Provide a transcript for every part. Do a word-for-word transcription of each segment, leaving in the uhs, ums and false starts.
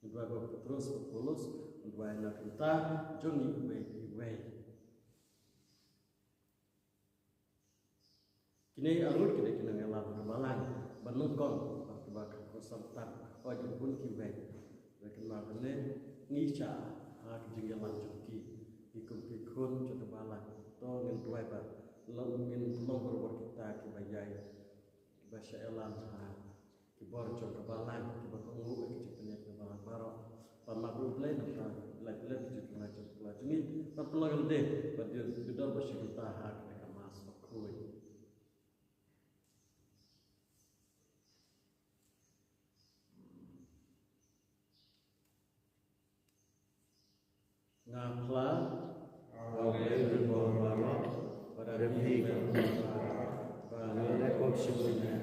Ngi duwai ba u Petros, u Paulus, ngi duwai na ka bynta jong ngi iwei iwei. Kine arngut kine ki nongïalam ka balang ba nyngkong, bad kiba kongsan tam, oi ki bun kiwei. Ba kine ma kine ngi shah ha ka jingïalam jong ki, ki kum ki khun jong ka balang. To ngin duwai ba long, ngin long barabor kita kiba ïai, kiba shah ïalam ha ki bor jong ka balang, kiba kohnguh ïa ka jingpynïaid ka balang baroh. Ba ma U Blei nangta, Blei, Blei ka jingpynïaid jong ka balang jong ngi, ba pynlong lade ba dei, dei ba shim bynta ha kane ka Mass bakhuid. Nga phla, nga Blei Rinbor baroh, ba da phi, ba nga leh pop shisha,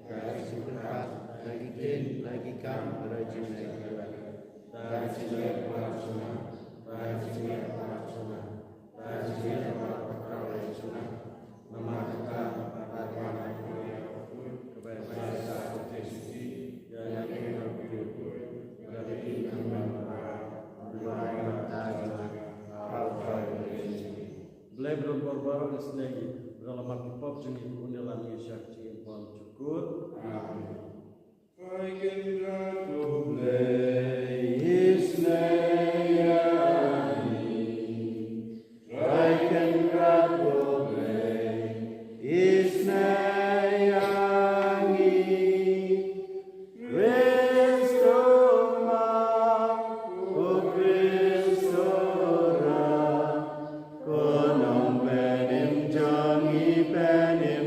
ka shisha, la ki ktien, la ki kam, ba da jingïaid, da jingïaid ba shuna, da jingïaid ba shuna, da jingïaid ba shuna. Blei ba don bor baroh un isynei ïa ngi, ba da la map ki pop jong ngi, un ïalam ïa ngi sha ka jingim bymjukut. Amen. Phi Kynrad ko Blei, isynei ïa ngi. Phi Kynrad ko Blei, isynei ïa ngi. Khrist u Mawkyrpang, Khrist u Trai, ko Nongpynim jong ngi, pynim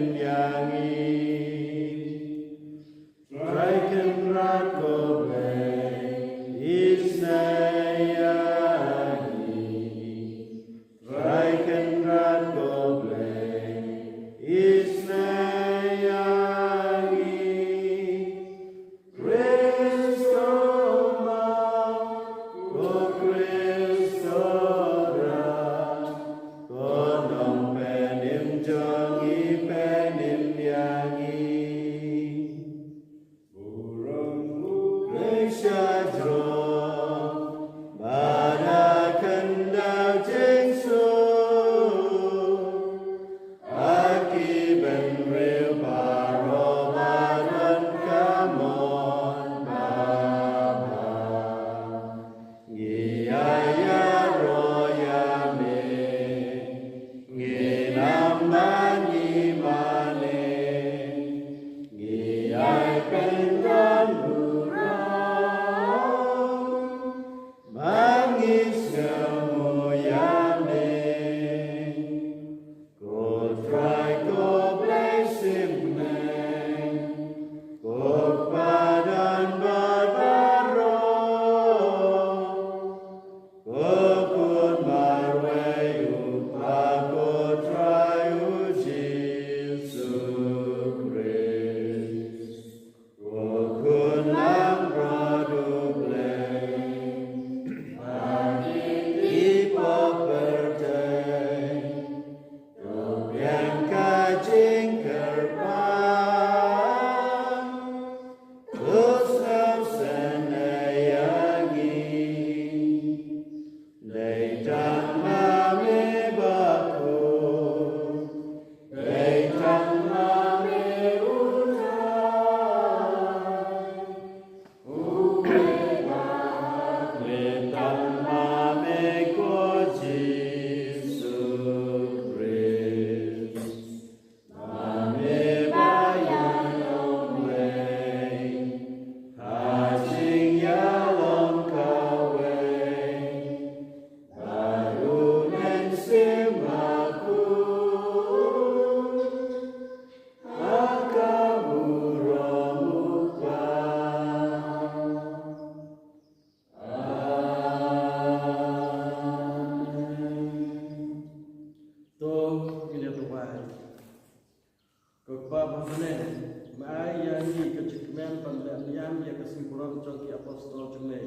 Ko Kpa ba ha bneng, me ai ïa ngi ka jingkmen ban leh niam ïa ka sngi burom jong ki apostol jong me,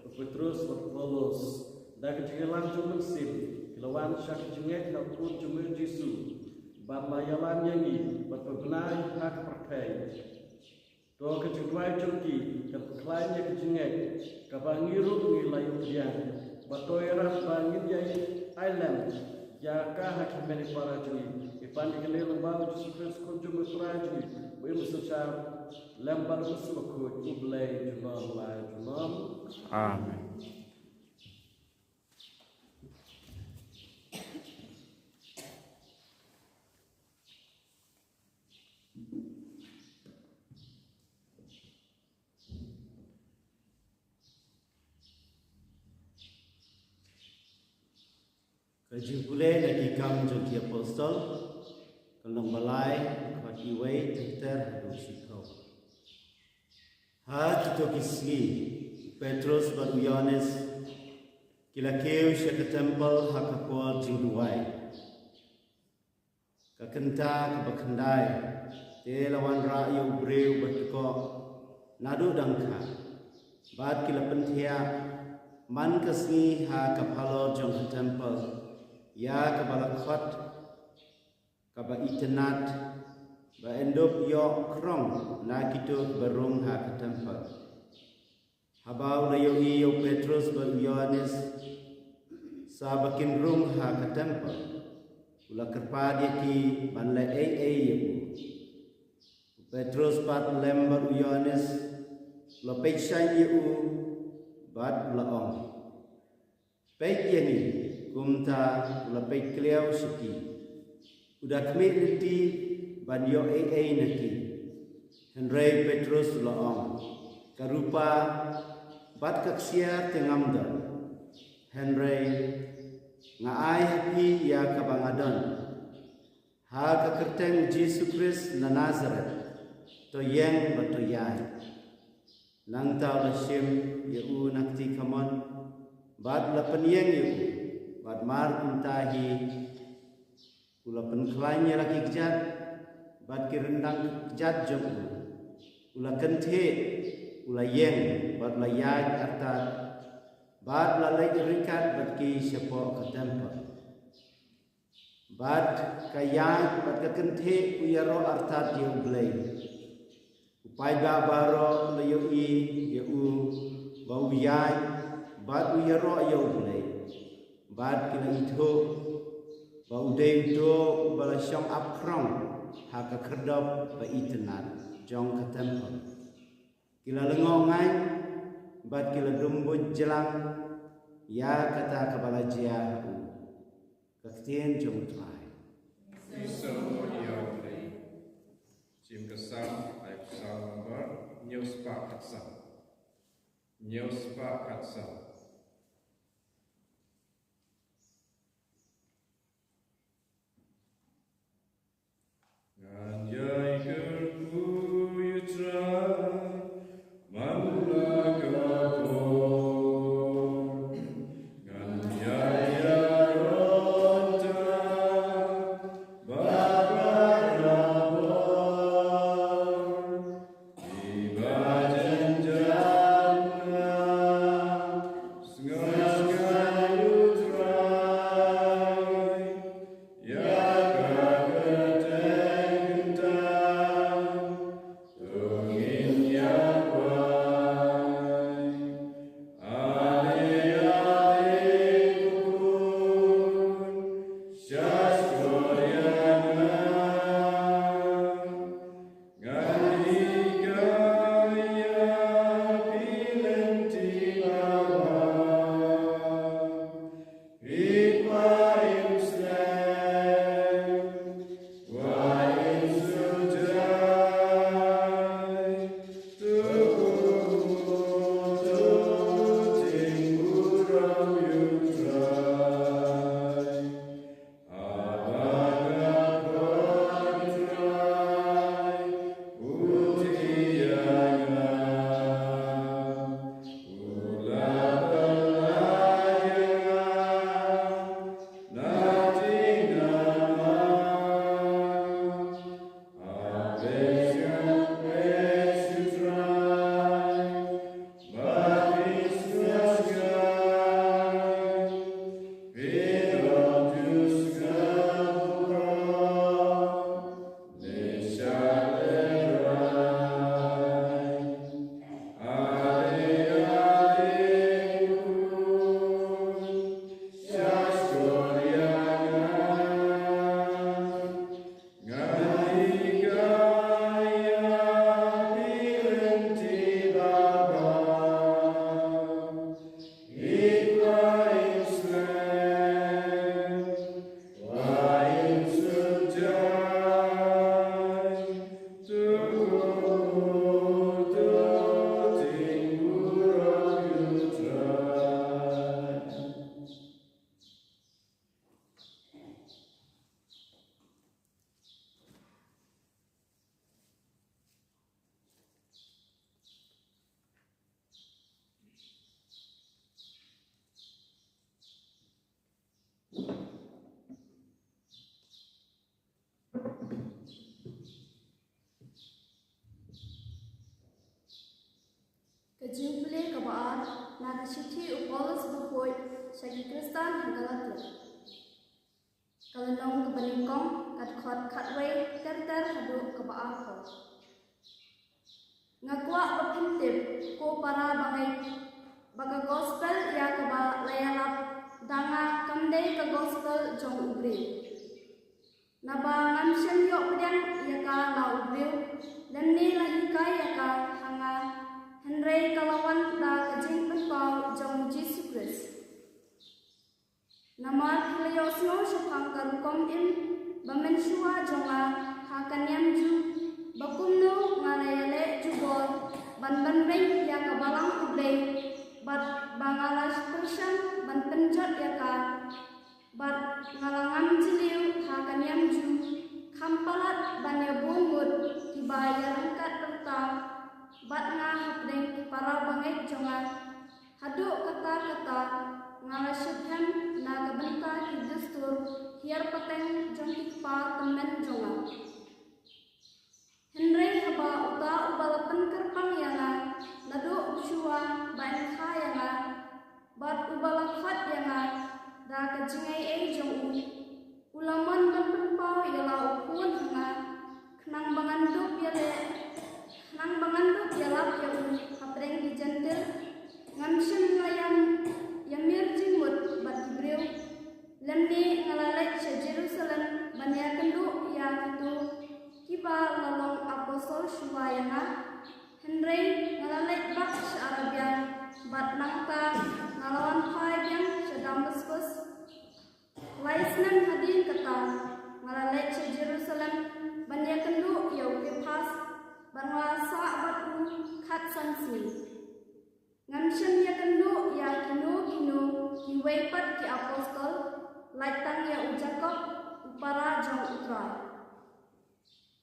u Petrus bad u Paulus. Da ka jingïalam jong u Mynsiem, ki la wan sha ka jingngeit na u khun jong me u Jisu, ban la ïalam ïa ngi bad pynbna ïa ka pyrthei. To ka jingduwai jong ki kan pynkhlaiñ ïa ka jingngeit kaba ngi ruh ngi la ïoh pdiang. Bad to ïarap ba ngin ïai ai lem ïa ka ha ki kmie para jong ngi. Ngi pan ïa kane lyngba u Jisu Khrist, u khun jong u Trai jong ngi, ba im synshar lem bad u Mynsiem Bakhuid, U Blei junom la junom. Amen. Ka jingpule na Ki Kam jong ki Apostol, ka lynnong ba lai, dkhot wei ter ter haduh shiphew. Ha kito ki sngi, u Petrus bad u Ïoannis ki la kiew sha ka templ ha ka por jingduwai. Ka kynta kaba khyndai, te la wanrah ïa u briew ba tkoh naduh dang kha, bad ki la pynthiah man ka sngi ha ka phalor jong ka templ ïa kaba la khot kaba itynnad, ba yn dup ïoh khrong na kito kiba rung ha ka templ. Haba u la ïohi ïa u Petrus bad u Ïoannis sa ba kin rung ha ka templ, u la kyrpad ïa ki ban leh ei ei ïa u. U Petrus pat lem bad u Ïoannis u la peit shaiñ ïa u bad u la ong, "Peit ïa ngi." Kumta u la peit kliaw sha ki. U da khmih lynti ban ïoh ei ei na ki. Hynrei u Petrus u la ong, "Ka rupa bad ka ksiar te ngam don, hynrei nga ai ha phi ïa kaba nga don. Ha ka kyrteng Jisu Khrist na Nasareth, to ïeng bad to ïaid." Nangta u la shim ïa u na kti kamon bad u la pynïeng ïa u, bad mar kumta hi u la pynkhlaiñ ïa la ki kjat bad ki ryndang kjat jong u. U la kynthih, u la ïeng bad u la ïaid artat, bad u la leit ryngkat bad ki shapoh ka templ. Bad ka ïaid bad ka kynthih u ïaroh artat ïa U Blei. U paidbah baroh u la ïohi ïa u ba u ïaid bad u ïaroh ïa U Blei. Bad ki la ithuh ba u dei uto uba la shong ap khrong ha ka khyrdop ba itynnad jong ka templ. Ki la lyngngoh ngaiñ bad ki la dum buit jlang ïa kata kaba la jia ha u. Ka ktien jong U Trai. Ïa u Blei. Jingkyrkhu, ai Psalm number hynñiew spah khatsan. Hynñiew spah khatsan. Ngan ïai kyrkhu ïa U Trai man la ka por. Ngan ïai ïaroh tang bad barabor. Kiba jynjar na Ka jingpule kaba ar na ka shithi u Paulus bakhuid sha ki Khristan ha Galatia. Ka lynnong kaba nyngkong, ka dkhot khatwei ter ter haduh kaba arphew. Nga kwah ba phin tip, ko para bangeit, ba ka gospel ïa kaba la ïalap da nga kam dei ka gospel jong u briew. Naba ngam shym ïoh pdiang ïa ka na u briew, lymne la hikai ïa ka ha nga, hynrei ka la wan da ka jingpynpaw jong u Jisu Khrist. Namar phi la ïohsngew shaphang ka rukom im ba mynshuwa jong nga ha ka niam Jiw, ba kumno nga la ïaleh jubor ban bynbeit ïa ka balang U Blei, bad ba nga la pyrshang ban pynjot ïa ka, bad nga la ngam jylliew ha ka niam Jiw, kham palat ban ïabun ngut kiba ïaryngkat rta bad nga hapdeng ki para bangeit jong nga. Haduh katta katta nga la shephem na ka bynta ki dustur hiar pateng jong ki kpa tymmen jong nga. Hynrei haba uta uba la pynkyrpang ïa nga naduh u shuwa ba yn kha ïa nga, bad uba la khot ïa nga da ka jingaiei jong u, u la mon ban pynpaw ïa la u khun ha nga, khnang ba ngan dup ïaleh, khnang ba ngan dup ïalap ïa u hapdeng ki Jentil, ngam shym la ïam, ïamir jingmut bad ki briew. Lymne nga la leit sha Jerusalem ban ïakynduh ïa kito kiba la long apostol shuwa ïa nga. Hynrei nga la leit bak sha Arabia, bad nangta nga la wan phai biang sha Damaskus. Lai snem hadien kata, nga la leit sha Jerusalem ban ïakynduh ïa u Kephas, bad nga la sah bad u khatsan sngi. Ngam shym ïakynduh ïa kino kino kiwei pat ki apostol, lait tang ïa u Jakob, u para jong U Trai.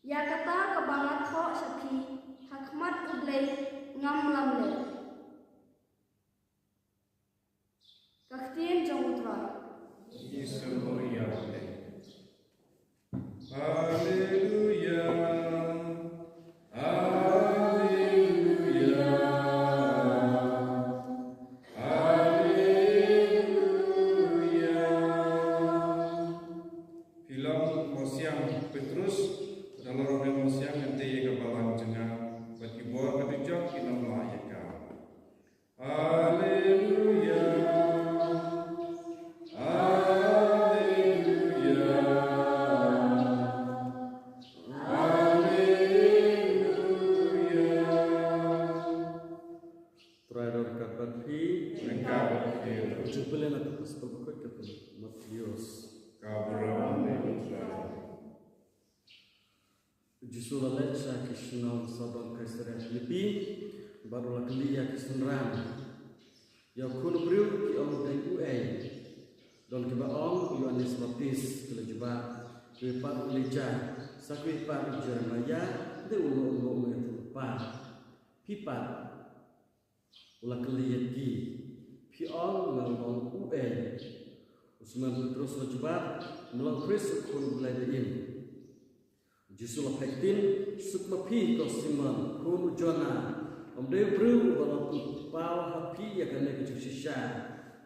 Ïa kata kaba nga thoh sha phi ha khmat U Blei, ngam lamler. Ka ktien jong U Trai. Haleluya. Haleluya. Haleluya. Phi long u mosiang Petrus, da la rong mosiang ïa ka balang jong nga, bad ki bor ka dujok kin ym lah ïa ka. Haleluya. Haleluya. Haleluya. Trai ryngkat bad phi. Ryngkat bad phi. Jingpule na ka Gospel bakhuid katkum u Mathaios. Ka burom ïa u Trai. U Jisu u la leit sha ki shnong Sodom, Kaisarea Philipi, bad u la kylli ïa ki synran, ïa u Khun u Briew ki ong u dei uei? Don kiba ong u Ïoannis Baptis, ki la jubab, kiwei pat u Elijah, sa kiwei pat u Jeremaïah, de uno uno u ïathuhlypa. Phi pat? U la kylli ïa ki, phi ong nga long uei? U Simon Petrus u la jubab, me long Khrist u Khun u Blei ba im. Jisu la phai ktien, suk ma phi ko Simon, khun u Jona, ym dei u briew uba la pynpaw ha phi ïa kane ka jingshisha,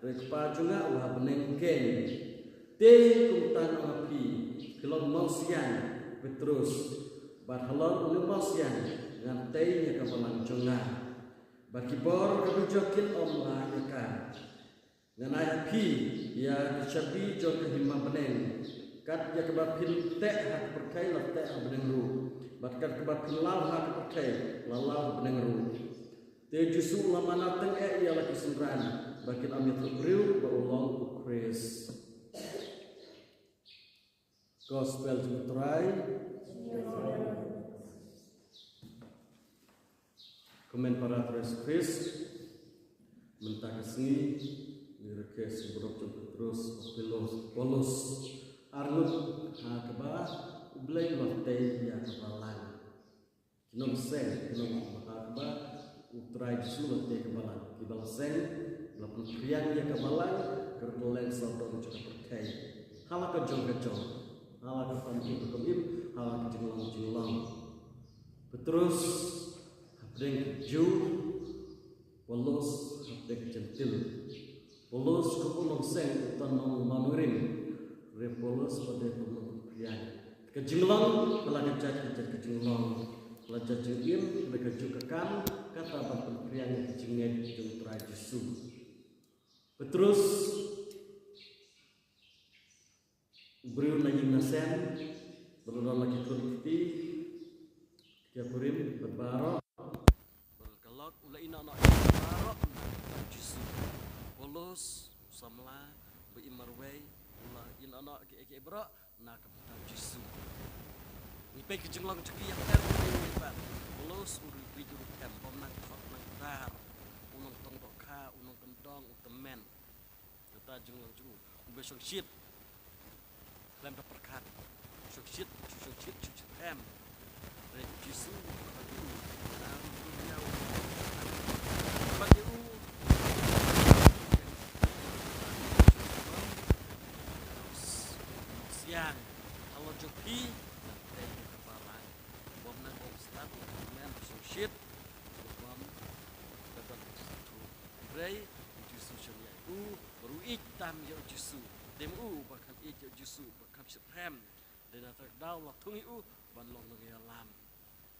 hynrei Kpa jong nga uba ha bneng keiñ. Te kumta nga ong ha phi, phi long u mawsiang Petrus, bad halor une u mawsiang ngan tei ïa ka balang jong nga. Bad ki bor ka dujok kin ym lah ïa ka. Ngan ai ha phi ïa ki shabi jong ka hima bneng. Kat ïa kaba phin teh ha ka pyrthei la teh ha bneng ruh, bad kat kaba phin law ha ka pyrthei la law ha bneng ruh. Te Jisu u la mana tyngeh ïa la ki synran ba kin ym ïathuh briew ba u long u Khrist. Gospel jong u Trai. Kmen para Trai Jisu Khrist. Mynta ka sngi ngi rakhe sngewbha jong Petrus, Paulus, Paulus. Arngut ha kaba U Blei u la tei ïa ka balang. Ki nongseng, ki nong ha kaba U Trai Jisu u la tei ka balang. Ki ba la seng, la pynphriang ïa ka balang, ka rympeng sawdong jong ka pyrthei. Ha la ka jong ka jong, ha la ka kam im ka kam im, ha la ka jinglong jinglong. Petrus hapdeng ki Jiw, Paulus hapdeng ki Jentil. Paulus kum u nongseng u don nong u mawngrim. Hynrei Paulus u dei u nongpynphriang. Ka jinglong, ha la ka jait ka jait ka jinglong, ha la jait jingim, ha la ka juk ka kam, kata ban pynphriang ïa ka jingngeit jong U Trai Jisu. Petrus, u briew na ïing na sem, ba la don la ki khun ki kti, ki kurim bad baroh. Bad ka lok u la ïehnoh ïa baroh na ka bynta U Jisu. Paulus u samla ba im marwei u la ïehnoh kiei kiei baroh na ka bynta U Jisu. Ngi peit ka jinglong jong ki ïa ka em, Paulus u ri u ri u em, bym nang khot nang kdar, u nongtong dohkha, u nongkyndong, u tymmen. Kata jinglong jong u, u ba shongshit. Khlem da pyrkhat. Shongshit, shongshit, shongshit em. Re Jisu, bad u, na u ïa u. Bad ïa u. Siang, halor jong phi, te ka balang. Bym nang ong stad, bym nang shongshit, bym, da ban Hynrei u Jisu shym ïa u, bad u ïeit tam ïa u Jisu. Dei ma u ba kham ïeit ïa u Jisu, ba kham shitrhem. Dei na kata ka daw la thung ïa u ban long nongïalam.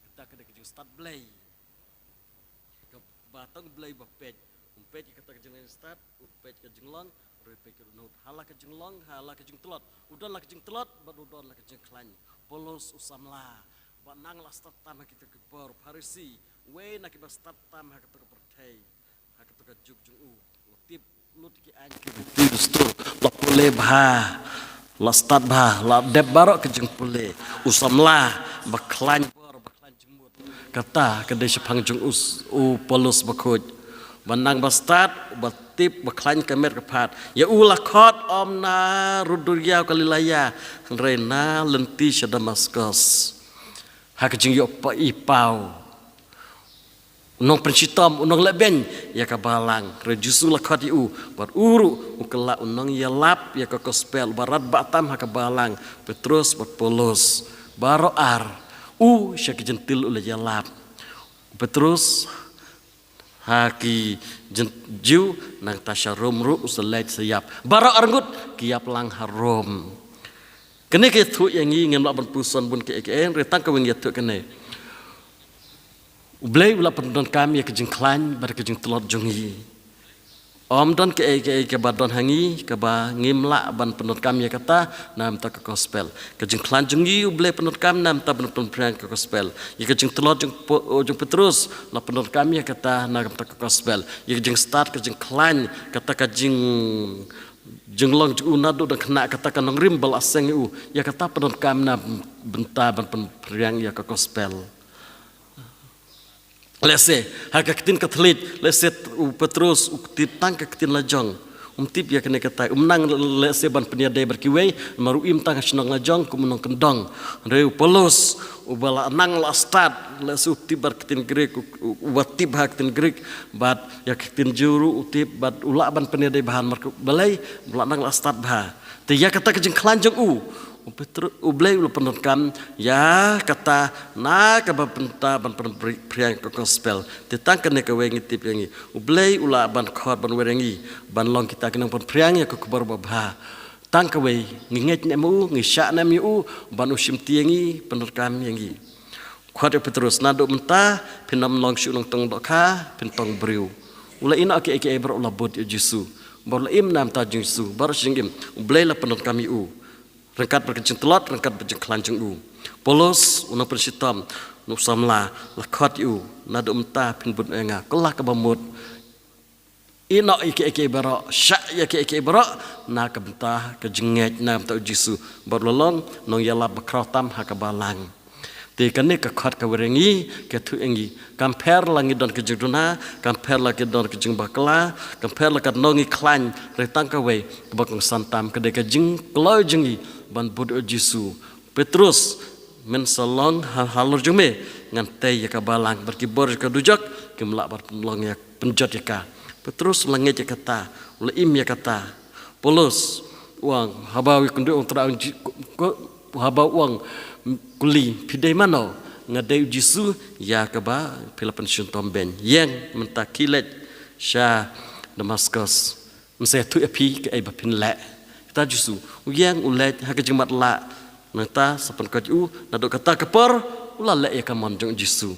Kata ka dei ka jingstad Blei. Kaba tang Blei ba peit. Um peit ïa kata ka jinglong stad, u peit ka jinglong, ruh peit ka dohnud. Ha la ka jinglong, ha la ka jingtlot. U don la ka jingtlot, bad u don la ka jingkhlaiñ. Paulus u samla ba nang la stad tam ha kita ki bor Pharisi. Wei na kiba stad tam ha kata ka pyrthei. Ha kata ka juk jong u, la tip lut ki aiñ ki, ki dustur, la pule bha, la stad bha, la dep baroh ka jingpule. U samla ba khlaiñ bor, ba khlaiñ jingmut. Kata ka dei shaphang jong u, u Paulus bakhuid. Ba nang ba stad, ba tip, ba khlaiñ ka met ka phad. Ïa u la khot ym na rud duriaw Galilea, hynrei na lynti sha Damaskos. Ha ka jingïoh pa i paw. U nongpynshitom, u nonglehbeiñ ïa ka balang. Hynrei Jisu la khot ïa u, bad u ruh u kylla u nongïalap ïa ka gospel, ba radbah tam ha ka balang, Petrus bad Paulus. Baroh ar, u sha ki Jentil u la ïalap. Petrus ha ki Jen-, Jiw, nangta sha Rom ruh u sa leit sa ïap. Baroh arngut ki ïap lang ha Rom. Kane ka ïathuh ïa ngi, ngim lah ban puson bun kaei kaei, hynrei tang kawei ngi ïathuh kane. U Blei u la pyndonkam ïa ka jingkhlaiñ bad ka jingtlot jong ngi. Ym don kaei kaei kaba don ha ngi kaba ngim lah ban pyndonkam ïa kata na bynta ka gospel. Ka jingkhlaiñ jong ngi U Blei pyndonkam na bynta ban pynphriang ka gospel. Ïa ka jingtlot jong Po-, jong Petrus la pyndonkam ïa kata na bynta ka gospel. Ïa ka jingstad, ka jingkhlaiñ, kata ka jing, jinglong jong u naduh dang khynnah, kata ka nongrim ba la seng ïa u. Ïa kata pyndonkam na bynta ban pynphriang ïa ka gospel. Lehse ha ka ktien Katholik, lehse u Petrus u tip tang ka ktien la jong. Um tip ïa kane katai. Um nang lehse ban pynïadei bad kiwei, namar u im tang ha shnong la jong kum u nongkyndong. Hynrei u Paulus uba la nang la stad, lehse u tip bad ktien Grik, u, u, uba tip ha ktien Grik, bad ïa ka ktien Jiw ruh u tip, bad u lah ban pynïadei bha namar ka balei, u la nang la stad bha. Te ïa kata ka jingkhlaiñ jong u, U Petru-, U Blei u la pyndonkam ïa kata na kaba mynta ban pynphriang ka gospel. Te tang kane kawei ngi tip ïa ngi. U Blei u lah ban khot ban wer ïa ngi ban long kita ki nongpynphriang ïa ka khubor babha. Tang kawei ngi ngeit ne em ïa u, ngi shah ne em ïa u ban u shimti ïa ngi, pyndonkam ïa ngi. Khot ïa u Petrus, naduh mynta phin ym long shuh nongtong dohkha, phin tong briew. U la ïehnoh kiei kiei baroh, u la bud ïa u Jisu. Bad u la im na ka bynta jong u Jisu, baroh shi jingim U Blei la pyndonkam ïa u. Ryngkat bad ka jingtlot, ryngkat bad ka jingkhlaiñ jong u. Paulus, u nongpynshitom, u samla, la khot ïa u, naduh mynta phin bud ïa nga, kylla kaba mut. Ïehnoh ïa kiei kiei baroh, shah ïa kiei kiei baroh na ka bynta ka jingngeit, na ka bynta u Jisu, bad u la long nongïalap bakhraw tam ha ka balang. Te kane ka khot ka wer ïa ngi, ka ïathuh ïa ngi. Kam pher la ngi don ka jingduna, kam pher la ngi don ka jingbakla, kam pher la katno ngi khlaiñ, hynrei tang kawei kaba kongsan tam ka dei ka jingkloi jong ngi ban bud ïa u Jisu. Petrus, men sa long ha, halor jong me, ngan tei ïa ka balang, bad ki bor jong ka dujok kim lah ban pynlong ïa, pynjot ïa ka. Petrus u la ngeit ïa kata, u la im ïa kata. Paulus u ong, haba u ïakynduh ong, Trai, ong Ji-, ko, ko, haba u ong, kylli, phi dei mano? Nga dei u Jisu ïa kaba phi la pynshitom beiñ. Ïeng mynta, khie leit sha Damaskus. Ngan sa ïathuh ïa phi kaei ba phin leh. Kata u Jisu, u ïeng u leit ha ka jingmatlah. Nangta sa pynkoit u, naduh kata ka por u la leh ïa ka mon jong u Jisu.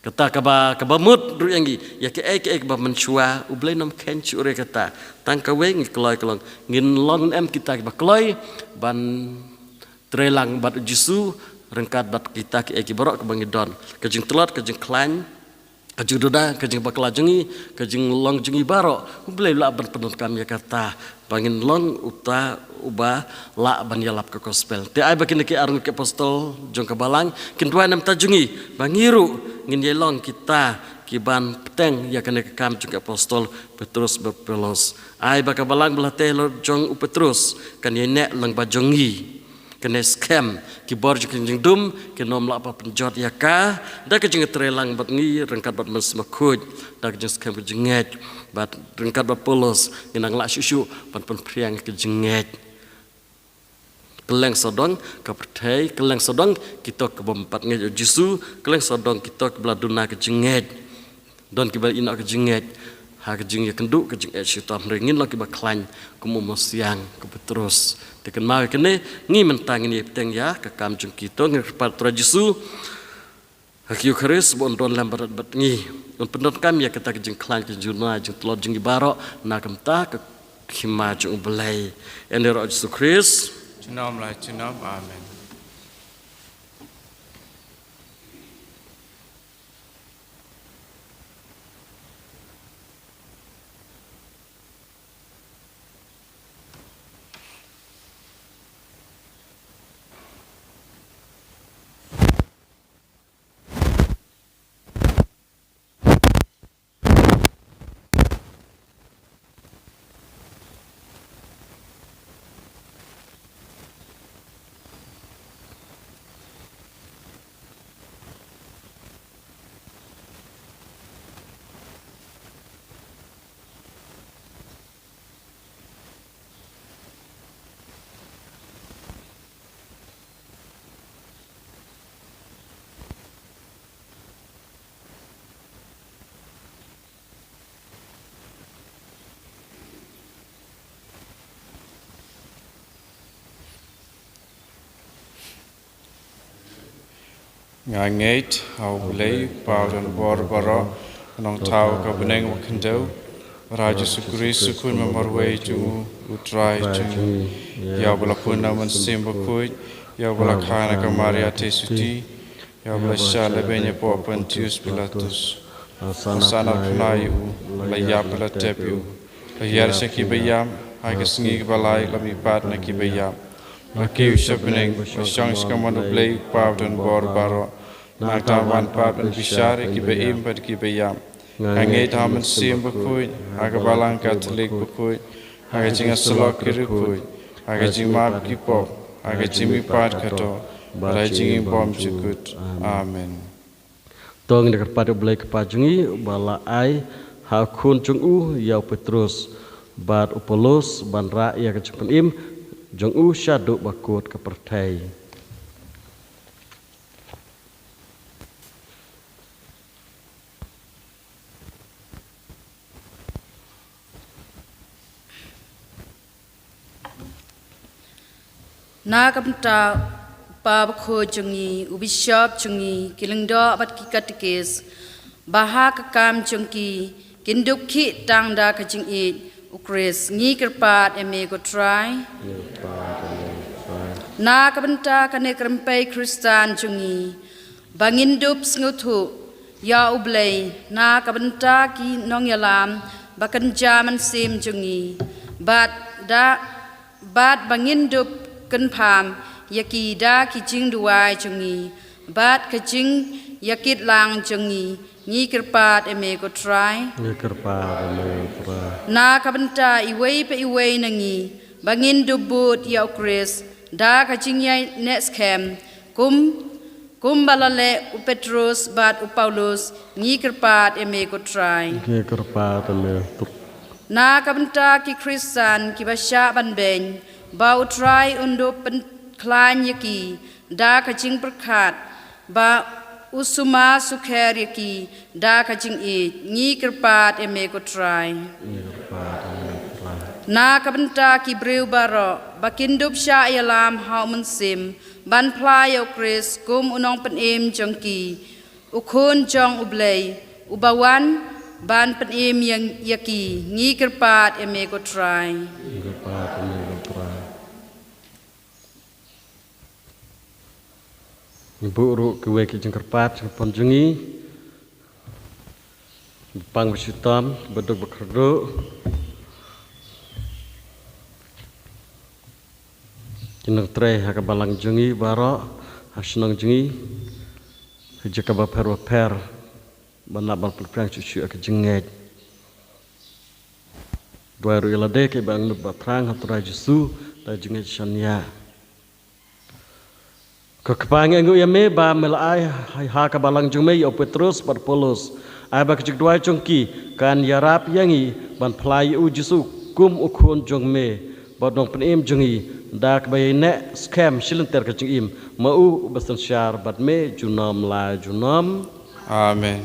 Kata kaba, kaba mut ruh ïa ngi, ïa kaei kaei kaba mynshuwa, U Blei un ym kheiñ shuh ruh ïa kata. Tang kawei ngi kloi ka long, ngin long ne em kita kiba kloi ban trei lang bad u Jisu, ryngkat bad kita kiei kiei baroh kiba ngi don. Ka jingtlot, ka jingkhlaiñ, ka jingduna, ka jingbakla jong ngi, ka jinglong jong ngi baroh, U Blei u lah ban pyndonkam ïa kata ba ngin long uta uba lah ban ïalap ka gospel. Te ai ba kine ki arngut ki apostol jong ka balang kin duwai na ka bynta jong ngi, ba ngi ruh ngin ïai long kita kiban bteng ïa kane ka kam jong ki apostol Petrus bad Paulus. Ai ba ka balang ba la tei halor jong u Petrus kan ïai neh lyngba jong ngi. Kane skhem, ki bor jong ka jingdum kin ym lah ban pynjot ïa ka da ka jingtrei lang bad ngi ryngkat bad U Mynsiem Bakhuid, da ka jingskhem ka jingngeit, bad ryngkat bad Paulus ngin nang lah shuh shuh ban pynphriang ka jingngeit. Kylleng sawdong ka pyrthei, kylleng sawdong kito kiba ym pat ngeit ïa u Jisu, kylleng sawdong kito kiba la duna ka jingngeit. Don kiba ïehnoh ka jingngeit ha ka jingïakynduh, ka jingïeit shitom, hynrei ngin long kiba khlaiñ kum u Mawsiang, kum u Petrus. Te kynmaw ïa kane, ngi mynta ngin ïai bteng ïa ka kam jong kito, ngin kyrpad ïa u Trai Jisu ha ka Eukharist ba un don lem bad, bad ngi. Un pyndonkam ïa kata ka jingkhlaiñ, ka jingduna, jingtlot jong ngi baroh na ka bynta ka hima jong U Blei. Ïa kane ruh, Jisu Khrist, junom la junom. Amen. Nga ngeit ha U Blei, Kpa uba don bor baroh, u Nongthaw ka bneng ba khyndew, bad ha U Jisu Khrist u Khun marwei jong u, u Trai jong ngi, ïa uba la pun na u Mynsiem Bakhuid, ïa uba la kha na ka Maria Theisotti, ïa uba la shah lehbeiñ hapoh Pontius Pilatus. La sahnarphna ïa u, la ïap bad la tep ïa u, la hiar sha ki baïap, ha ka sngi kaba lai la mihpat na ki baïap, la kiew sha bneng, la shong sha kamon U Blei Kpa uba don bor baroh. Nangta un wan pat ban bishar ïa ki ba im bad ki ba ïap. Nga ngeit ha u Mynsiem Bakhuid, ha ka Balang Katholik bakhuid, ha ka jingïasyllok ki riewkhuid, ha ka jingmap ki pop, ha ka jingmihpat kata, bad ha ka jingim bymjukut. Amen. To ngin ïa kyrpad ïa U Blei Kpa jong ngi, uba la ai ha u Khun jong u ïa u Petrus bad u Paulus ban rah ïa ka jingpynim jong u shaduh ba kut ka pyrthei. Na ka bynta u Papa Bakhuid jong ngi, u Bishop jong ngi, ki lyngdoh bad ki katekis, ba ha ka kam jong ki kin dup khih tang da ka jingïeit u Khrist. Ngi kyrpad ïa me ko Trai. Ngi kyrpad ïa me ko Trai. Na ka bynta kane ka rympei Khristan jong ngi, ba ngin dup sngewthuh ïa U Blei na ka bynta ki nongïalam ba kynja mynsiem jong ngi, bad da, bad ba ngin dup kynpham ïa ki da ki jingduwai jong ngi bad ka jingïakit lang jong ngi. Ngi kyrpad ïa me ko Trai. Ngi kyrpad ïa me ko Trai. Na ka bynta iwei pa iwei na ngi, ba ngin dup bud ïa u Khrist da ka jingïaineh skhem, kum, kumba la leh u Petrus bad u Paulus. Ngi kyrpad ïa me ko Trai. Ngi kyrpad ïa me ko Trai. Na ka bynta ki Khristan kiba shah ban beiñ, ba u Trai un dup pynkhlaiñ ïa ki da ka jingpyrkhat, ba u sumar sukher ïa ki da ka jingïeit. Ngi kyrpad ïa me ko Trai. Ngi kyrpad ïa me ko Trai. Na ka bynta ki briew baroh, ba kin dup shah ïalam ha u mynsiem, ban phla ïa u Khrist kum u Nongpynim jong ki, u Khun jong U Blei, uba wan ban pynim ïa, ïa ki. Ngi kyrpad ïa me ko Trai. Ngi kyrpad ïa me ko Trai. Ngi buh ruh kiwei ki jingkyrpad jingpon jong ngi. Ba pang ba shitom, ba duk ba kyrduh. Ki nongtrei ha ka balang jong ngi baroh, ha shnong jong ngi, ha jaka bapher bapher, ban nang ban pynphriang shuh shuh ïa ka jingngeit. Duwai ruh ïa lade kiba angnud ba thrang ha u Trai Jisu da jingngeit shaniah. Ko Kpa, ngi ainguh ïa me ba me la ai ha, ha ka balang jong me ïa u Petrus bad u Paulus. Ai ba ka jingduwai jong ki kan ïarap ïa ngi ban phla ïa u Jisu kum u Khun jong me bad u Nongpynim jong ngi, da kaba ïaineh skhem shi lynter ka jingim, ma u uba synshar bad me junom la junom. Amen.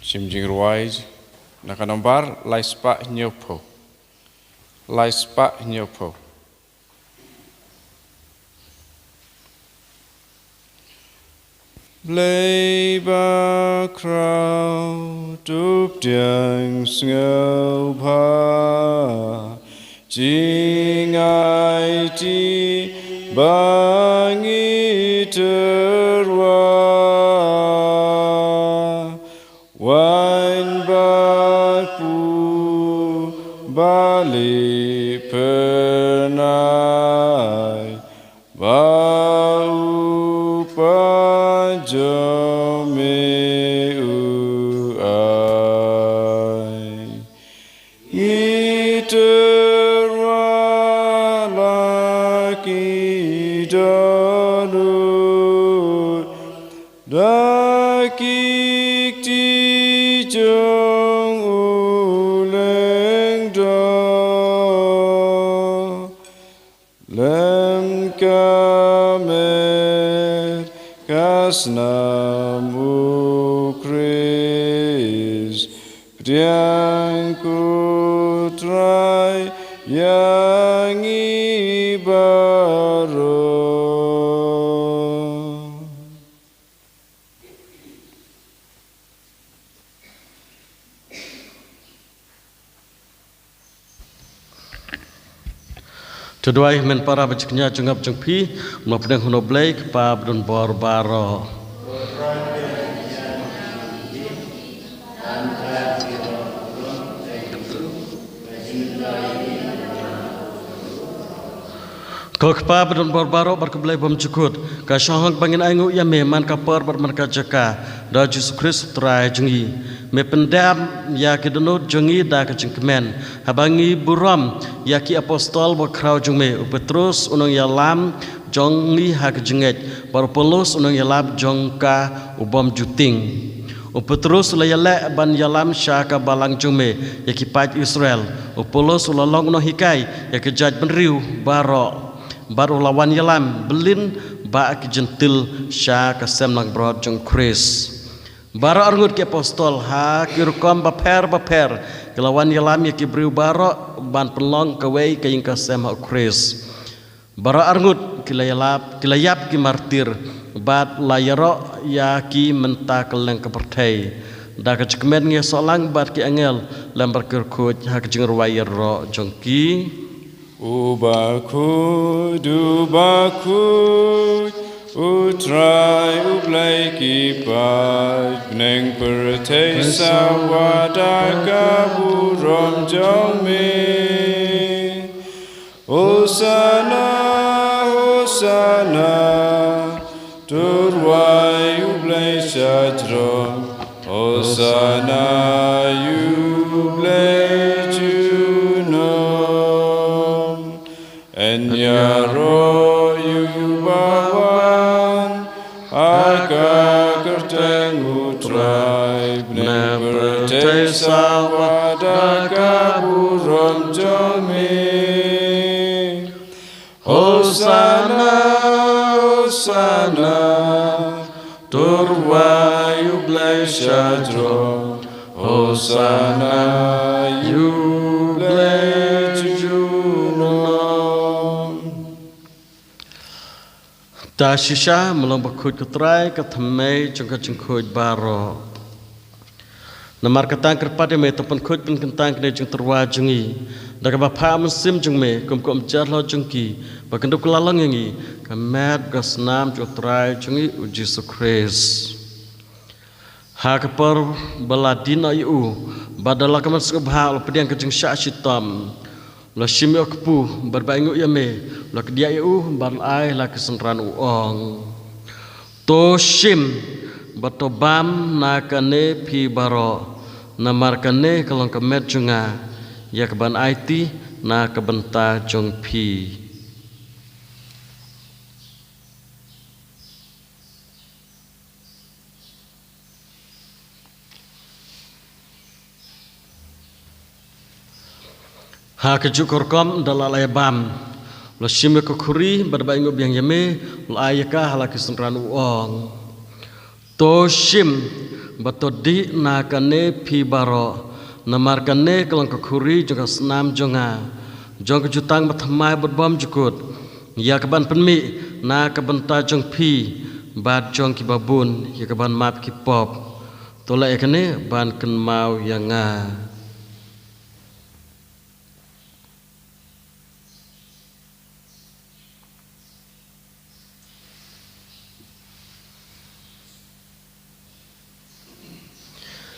Shim jingrwai na ka nombar lai spah hynñiew phew. Lai spah hynñiew phew. Blei bakhraw, to pdiang sngewbha, jingaiti ba ngi tyrwa. Waiñ bad pur ba lipyrnai, ba u Kpa jong me u ai. Ngi tyrwa la ki dohnud, da ki kti jong u lyngdoh, lem ka met ka snam u Khrist. Pdiang ko Trai ïa ngi baroh. To duwai, men para ba jingkñia jingngap jong phi, mo pdeng huno Blei, Kpa ba don bor baroh. Ko Kpa ba don bor baroh bad ko Blei bymjukut, ka shong hok ba ngin ainguh ïa me man ka por bad man ka jaka, da u Jisu Khrist u Trai jong ngi. Me pyndem ïa ki dohnud jong ngi da ka jingkmen, haba ngi burom ïa ki apostol bakhraw jong me, u Petrus u nongïalam jong ngi ha ka jingngeit, bad u Paulus u nongïalam jong ka u bymjuting. U Petrus u la ïaleh ban ïalam sha ka balang jong me ïa ki paid Israel. U Paulus u la long u nonghikai ïa ki jaitbynriew baroh, bad u la wan ïalam byllien ba ki Jentil sha ka sem langbrot jong Khrist. Baroh arngut ki apostol ha ki rukom bapher bapher ki la wan ïalam ïa ki briew baroh ban pynlong kawei ka ïing ka sem ha u Khrist. Baroh arngut ki la ïalap, ki la ïap ki martir, bad la ïaroh ïa ki mynta kylleng ka pyrthei. Da ka jingkmen ngi ïasoh lang bad ki angel lem bad ki riewkhuid ha ka jingrwai ïaroh jong ki. U Bakhuid, u Bakhuid, u Trai u Blei ki paid bneng pyrthei sa wad da ka burom jong me. Hosana, Hosana, to rwai u Blei shajrong. Hosana ïa u Blei junom. Yn ïaroh ïa uba wan ha ka kyrteng u Trai, bneng pyrthei sa wad da ka burom jong me. Hosana, Hosana, to rwai u Blei shajrong. Hosana ïa u Blei junom. Ta shisha, me long bakhuid ko Trai, ka thymmei jong ka jingkhuid baroh. Namar kata ngi kyrpad ïa me, to pynkhuid pynkyntang kane ka jingtyrwa jong ngi da kaba phah mynsiem jong me, kum ka umjar halor jong ki, ba kan dup kylla long ïa ngi ka met ka snam jong u Trai jong ngi u Jisu Khrist. Ha ka por ba la die noh ïa u, bad da la ka mynsngew bha u la pdiang ka jingshah shitom, u la shim ïa u kpu, bad ba ainguh ïa me, u la kdiah ïa u, bad u la ai ha la ki synran, u ong: To shim bad to bam na kane phi baroh, namar kane ka long ka met jong nga, ïa kaban aiti na ka bynta jong phi. Ha kajuh ka rukom da la la ïa bam, u la shim ïa ka khuri, bad ba ainguh biang ïa me, u la ai ïa ka ha la ki synran, u ong: To shim bad to dih na kane phi baroh, namar kane ka long ka khuri jong ka snam jong nga, jong ka jutang bathymmai bad bymjukut, ïa kaban pynmih na ka bynta jong phi bad jong kiba bun, ïa kaban map ki pop. To leh ïa kane ban kynmaw ïa nga.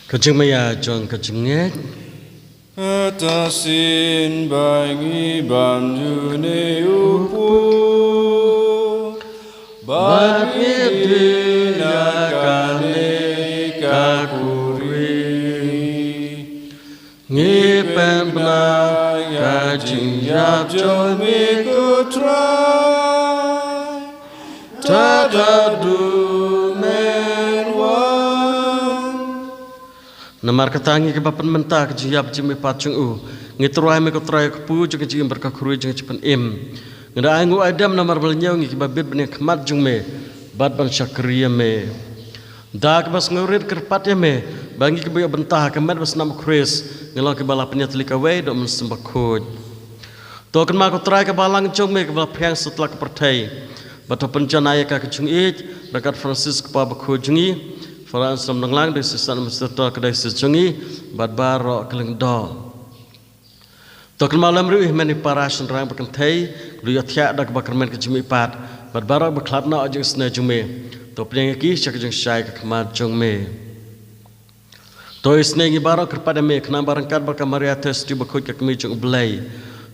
Ka jingmaïa jong ka jingngeit. Kata shisien ba ngi bam ïa une u kpu, bad ngi dih na kane ka khuri, ngi pynbna ïa ka jingïap jong me ko Trai, tad haduh men wan. Namar kata ngi kiba pynmynta ka jingïap jingmihpat jong u, ngi tyrwa ïa me ko Trai, u kpu jong ka jingim bad ka khuri jong ka jingpynim. Ngi da ainguh aidem namar ba la ñiew ngi kiba bit ban ïeng ha khmat jong me, bad ban shakri ïa me. Da kaba sngewrit kyrpad ïa me, ba ngi kiba ïoh bynta ha ka met bad snam u Khrist, ngi long kiba la pynïatylli kawei da u Mynsiem Bakhuid. To kynmaw ko Trai ka balang jong me kaba la pdiang satlak ka pyrthei, bad to pynjanai ïa ka ka jingïeit ryngkat Francis kpa bakhuid jong ngi, Father Anselm Nonglang, Diocese San Administrator ka diocese jong ngi, bad baroh ka lyngdoh. To kynmaw lem ruh i hynmen i para, shynrang bad kynthei, kiba ïohthiah da kaba kyrmen ka jingmihpat, bad baroh ba khlad noh ha ka jingisynei jong me. To pdiang ïa ki sha ka jingshai ka khmat jong me. To isynei ngi baroh kyrpad ïa me, khnang ba ryngkat bad ka Maria Theisotti bakhuid ka kmie jong u Blei,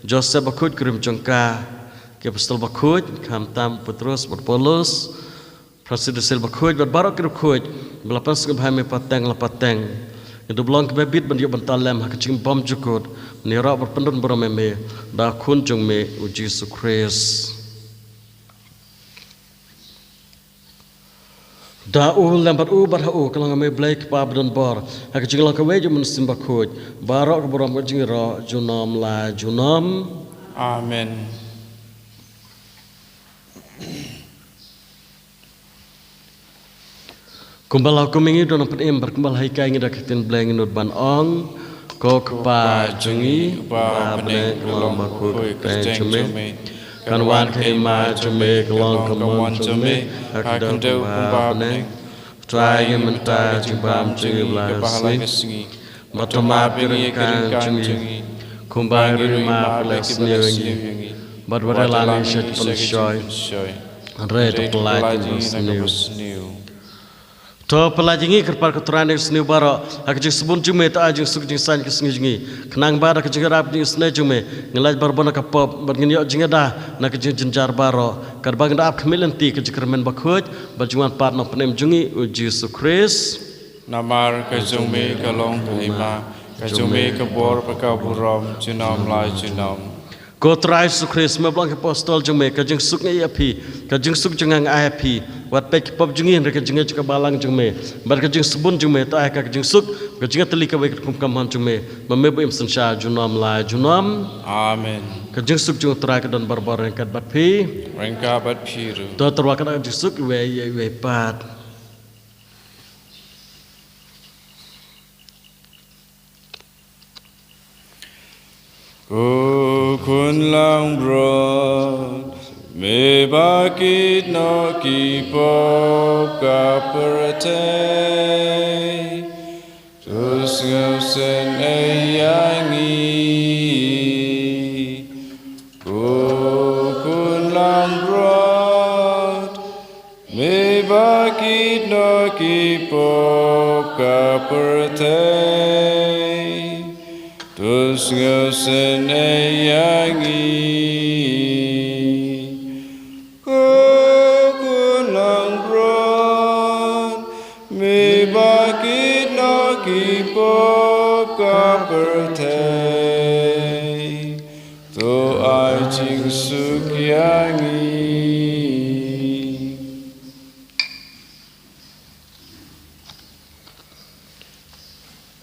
Joseph bakhuid kurim jong ka, ki apostol bakhuid, khamtam u Petros bad Paulus, Francis de Sales bakhuid, bad baroh ki riewkhuid ba la pynsngewbha ïa me pateng la pateng, ngin dup long kiba bit ban ïoh bynta lem ha ka jingbymjukut, ban ïaroh bad pyndon burom ïa me da u Khun jong me u Jisu Khrist. Da u lem bad u bad ha u ka long ha me Blei Kpa ba don bor, ha ka jinglong kawei jong u Mynsiem Bakhuid, baroh ka burom ka jingïaroh junom la junom. Amen. Kumba la hukum ïa ngi don ha pdeng, bad kumba la hikai ïa ngi da ka ktien Blei, ngi nud ban ong: Ko Kpa jong ngi uba ha bneng, ka long bakhuid ka kyrteng jong me. Kan wan ka hima jong me, ka long ka mon jong me ha ka khyndew kumba ha bneng. Trai ïa ngi mynta ka jingbam jong ngi kaba ha la ka sngi. Bad to map ïa ki ryngkang jong ngi kumba ngi ruh ngi map ïa ki ba leh sniew ïa ngi. Bad wat ïalam ïa ngi sha ki pynshoi, hynrei to pyllait ïa ngi na kaba sniew. To pyllait ïa ngi, kyrpad ko Trai, na ka sniew baroh, ha ka jingsbun jong me, to ai jingsuk jingsaiñ ha ka sngi jong ngi, khnang ba da ka jingïarap jong ka jingisynei jong me, ngin lait barabor na ka pop bad ngin ïoh jingïada na ka jingjynjar baroh, katba ngi da ap khmih lynti ïa ka jingkyrmen bakhuid bad jingwan pat Nongpynim jong ngi, u Jisu Khrist. Namar ka jong me ka long ka hima, ka jong me ka bor bad ka burom junom la junom. Ko Trai Jisu Khrist, me ba la ong ïa ki apostol jong me: Ka jingsuk nga ai ïa phi, ka jingsuk jong nga nga ai ïa phi. Wat peit ki pop jong ngi, hynrei ka jingngeit jong ka balang jong me bad ka jingsbun jong me, to ai ha ka ka jingsuk, ka jingïatylli kawei katkum ka mon jong me, ba me buh im synshar junom la junom. Amen. Ka jingsuk jong u Trai ka don barabor ryngkat bad phi. Ryngkat bad phi ruh. To tyrwa ka dak ka jingsuk iwei ïa iwei pat. Ko khun langbrot, me ba kit noh ki pop ka pyrthei, to sngewsynei ïa ngi. Ko khun langbrot, me ba kit noh ki pop ka pyrthei, to sngewsynei ïa ngi. Ko khun langbrot, me ba kit noh ki pop ka pyrthei, to ai jingsuk ïa ngi.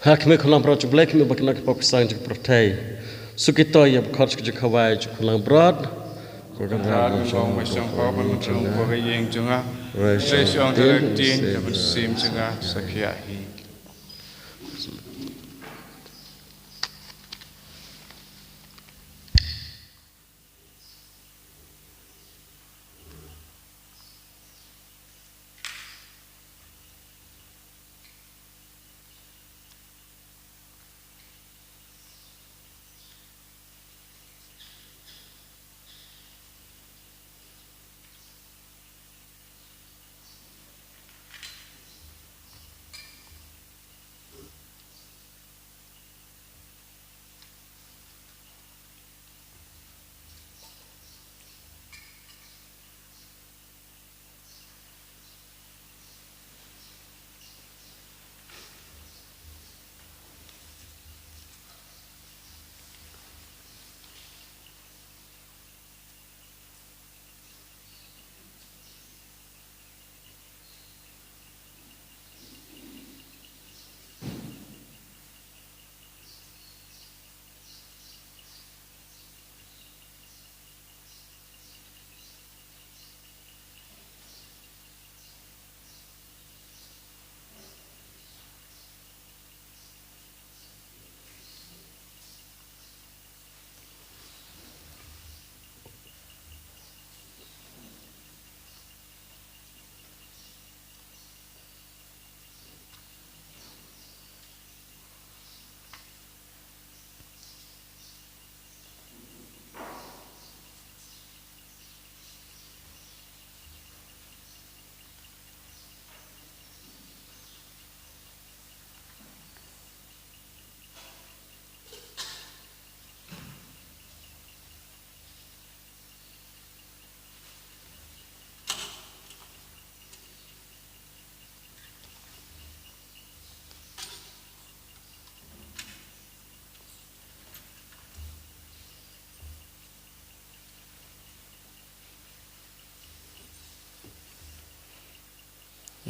Ha khmih, khun langbrot jong U Blei, khmih ba kit noh ki pop ki sang jong ka pyrthei. Suk ïa ki toit ïa ka khot jong ka jingkhawai jong u khun langbrot. Ko Kynrad, ngam shong ba shong pop, ngam shong pop ha ïing jong nga. Hynrei shong tang da ka ktien, ka mynsiem jong nga sa khia hi.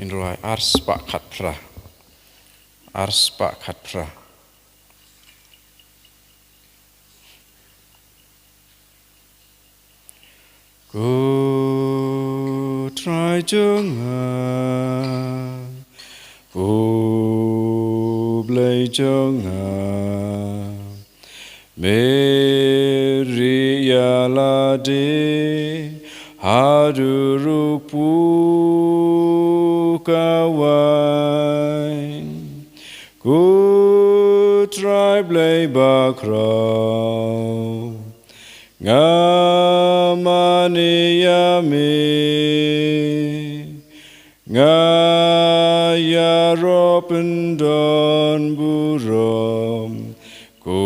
Ngin rwai ar spah khatphra. Ar spah khatphra. Ko Trai jong nga, ko Blei jong nga, me rieh ïa lade haduh ruh phu kawei. Ko Trai Blei bakhraw, nga mane ïa me, nga ïaroh pyndon burom, ko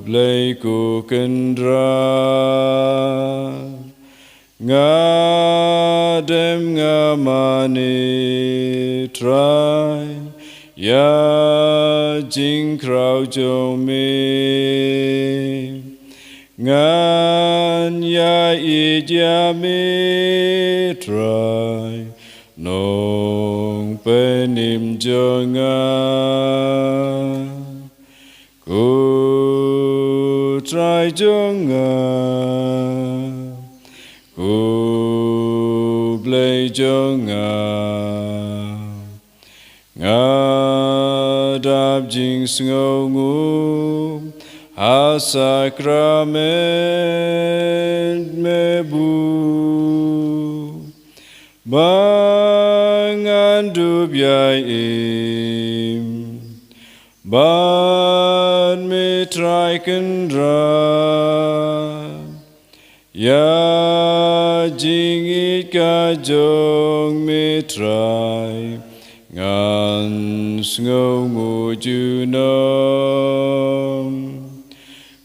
Blei ko Kynrad. Nga dem nga mane Trai ïa jingkhraw jong me. Ngan ïa ïeit ïa me Trai, Nongpynim jong nga. Ko Trai jong nga, ko Blei jong nga, nga dap jingsngewnguh ha sakrament me buh, ba ngan dup ïai im bad me Trai Kynrad. Ïa jingïeit ka jong me Trai ngan sngewnguh junom.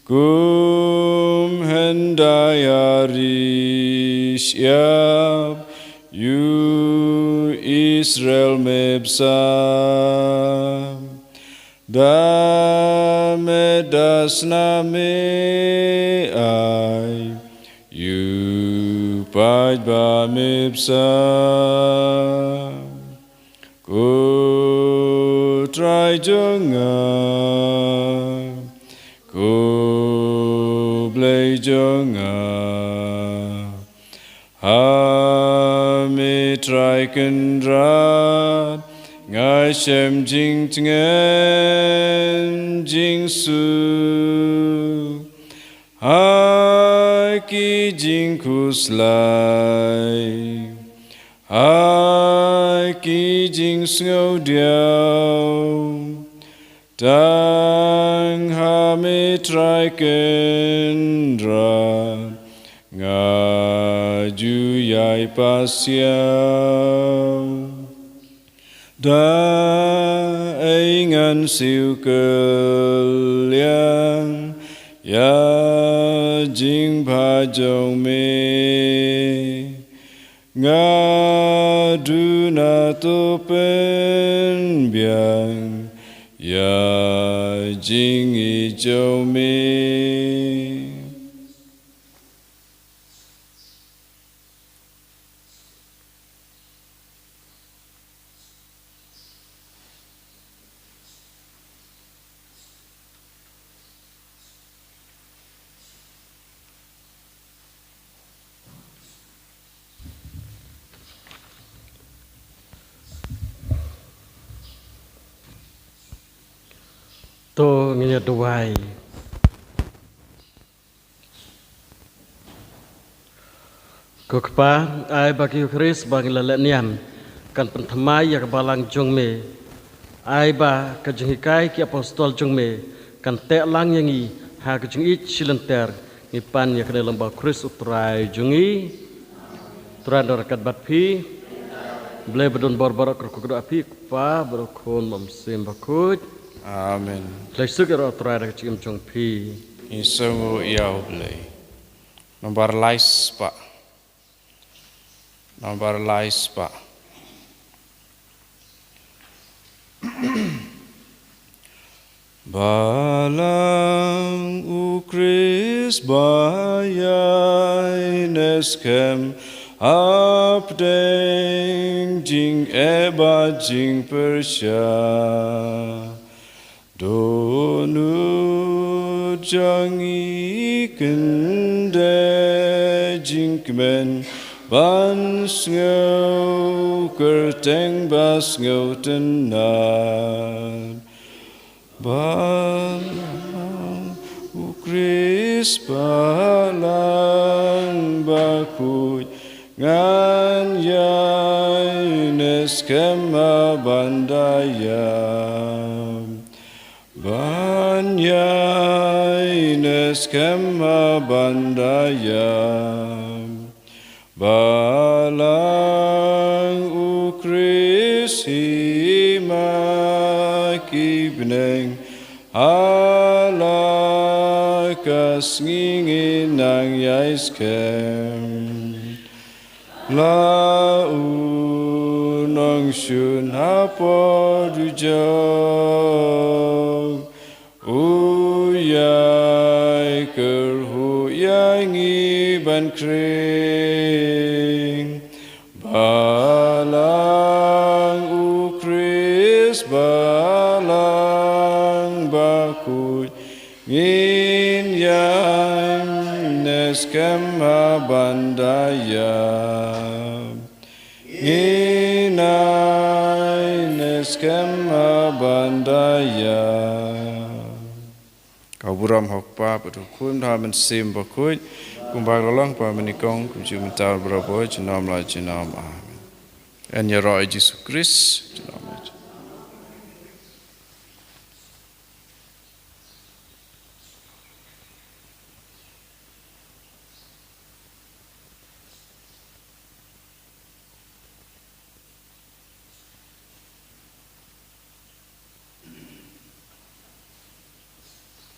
Kum hyndai ari shyiap ïa u Israel me bsa, da me da snam me ai ïa u paidbah me bsa. Ko Trai jong nga, ko Blei jong nga, ha me Trai Kynrad nga shem jingtngen jingsuk, ha ki jingkhuslai, ha ki jingsngewdiaw. Tang ha me Trai Kynrad nga ju ïai pasiaw. Da ei ngan siew kylliang ïa jingbha jong me. Nga duna to pynbiang ïa jingïeit jong me. To ngin ïa duwai. Ko Kpa, ai ba ka Eukharist ba ngi la leh niam kan pynthymmai ïa ka balang jong me. Ai ba ka jinghikai ki apostol jong me kan teh lang ïa ngi ha ka jingïeit shilynter. Ngi pan ïa kane lang ba U Khrist U Trai jong ngi. Trai un don ryngkat bad phi. Blei ba don bor baroh kyrkhu kyrdoh ïa phi, Kpa bad U Khun bad U Mynsiem Bakhuid. Amen. Khlei suk ïaroh Trai da ka jingim jong phi. Ngi sngewnguh ïa U Blei. Nombar lai spah. Nombar lai spah. Balang U Khrist ba ïaineh skhem Hapdeng jingeh bad jingpyrshah, dohnud jong ngi kyndit jingkmen ban sngew kyrteng ba sngewtynnad. Balang u Khrist, Balang bakhuid, ngan ïai ne skhem ha ban da ïap, ban ïai ne skhem ha ban da ïap. Balang u Khrist, hi ma ki bneng, ha la ka sngi ngin nang ïai skhem. La u nongshun ha por dujok, u ïai kyrhuh ïa ngi ban khring. Balang u Khrist, Balang bakhuid, ngin ïai ne skhem ha ban da ïap, ngin ïai ne skhem ha ban da ïap. Ka burom ha u Kpa bad u Khun bad ha u Mynsiem Bakhuid, kumba ka la long, kumba mynnyngkong, kumjuh mynta, barabor, junom la junom. Amen. Yn ïaroh ïa u Jisu Khrist.